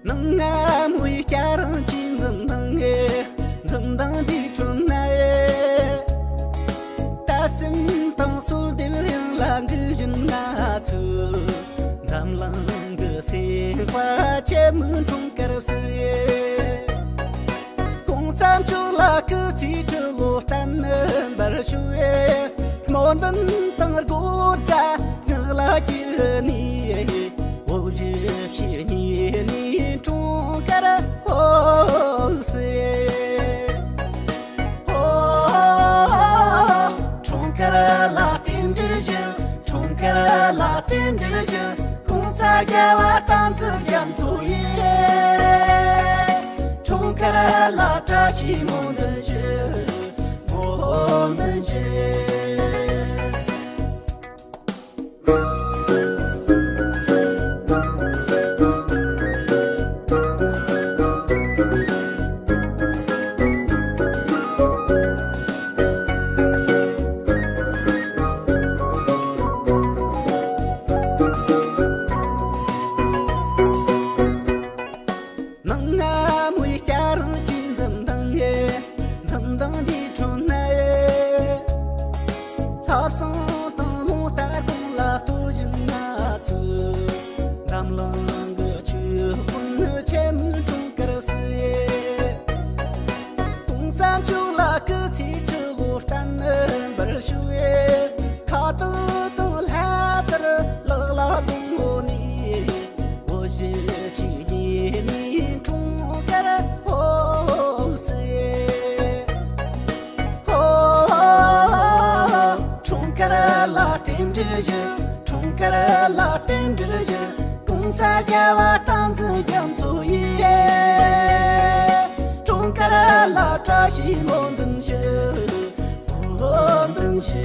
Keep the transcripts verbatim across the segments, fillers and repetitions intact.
ནང་ང་མོའི་སྐྱ་རང་གཅིག་འཛུམ་མདངས་ངེ་འཛུམ་མདངས་འདི་ཁྲོད་ན་ཡེ། ད་སེམས་དང་སོར་འདེབས་ཡང་ལ་འདི་བཞིན་ན་ཚུལ། འཛམ་གླིང་གི་སེམས་དཔའ་ཆེ་མོའི་འཁྲུངས་སྐར་བསུ་ཡེ། གོང་ས་མཆོག་ལ་སྐུ་ཚེ་ཁྲི་ལོ་བརྟན་པར་ཞུ་ཡེ། སྨོན་འདུན་དང་དགོད་བྲ་ངག་ལ་སྐྱེས་ནས། བོད་གཞིས་བྱེས་གཉིས་ནས་འཁྲུངས་སྐར་ཧོ་བསུ་ཡེ། ཧོ། འཁྲུངས་སྐར་ལ་རྟེན་འབྲེལ་ཞུ། འཁྲུངས་སྐར་ལ་རྟེན་འབྲེལ་ཞུ། གོང་ས་རྒྱལ་བ་བསྟན་འཛིན་རྒྱ་མཚོ་ཡི། འཁྲུངས་སྐར་ལ་བཀྲ་ཤིས་སྨོན་འདུན་ཞུ། སྨོན་འདུན་ཞུ། ནང་ང་མོའི་སྐྱ་རང་གཅིག་འཛུམ་མདངས་ངེ་འཛུམ་མདངས་འདི་ཁྲོད་ན་ཡེ། ལྷ་བསང་དང་རླུང་རྟ་གུང་ལ་གཏོར་བཞིན་ན་ཚུལ། འཛམ་གླིང་གི་ཆོས་དཔོན་ཆེན་མོའི་འཁྲུངས་སྐར་བསུ་ཡེ། གོང་ས་མཆོག་ལ་སྐུ་ཚེ་ཁྲི་ལོ་བརྟན་པར་ཞུ་ཡེ། ཁ་བཏགས་དང་ལྷ་དར་ལག་ལ་བཟུང་ངོ་ནས། བོད་གཞིས་བྱེས་གཉིས་ནས་འཁྲུངས་སྐར་ཧོ་བསུ་ཡེ། ཧོ། འཁྲུངས་སྐར་ལ་རྟེན་འབྲེལ་ཞུ། འཁྲུངས་སྐར་ལ་རྟེན་འབྲེལ་ཞུ། གོང་ས་རྒྱལ་བ་བསྟན་འཛིན་རྒྱ་མཚོ་ཡི། འཁྲུངས་སྐར་ལ་བཀྲ་ཤིས་སྨོན་འདུན་ཞུ། སྨོན་འདུན་ཞུ།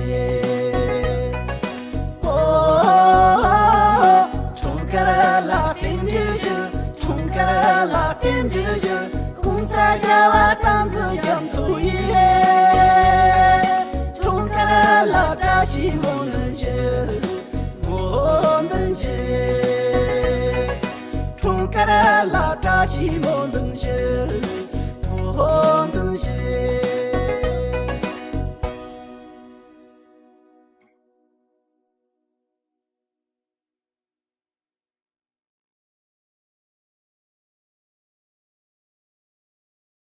འཁྲུངས་སྐར་ལ་རྟེན་འབྲེལ་ཞུ། འཁྲུངས་སྐར་ལ་རྟེན་འབྲེལ་ཞུ། གོང་ས་རྒྱལ་བ་བསྟན་འཛིན་རྒྱ་མཚོ་ཡི། འཁྲུངས་སྐར་ལ་བཀྲ་ཤིས་སྨོན་འདུན་ཞུ། སྨོན་འདུན་ཞུ། འཁྲུངས་སྐར་ལ་བཀྲ་ཤིས་སྨོན་འདུན་ཞུ། སྨོན་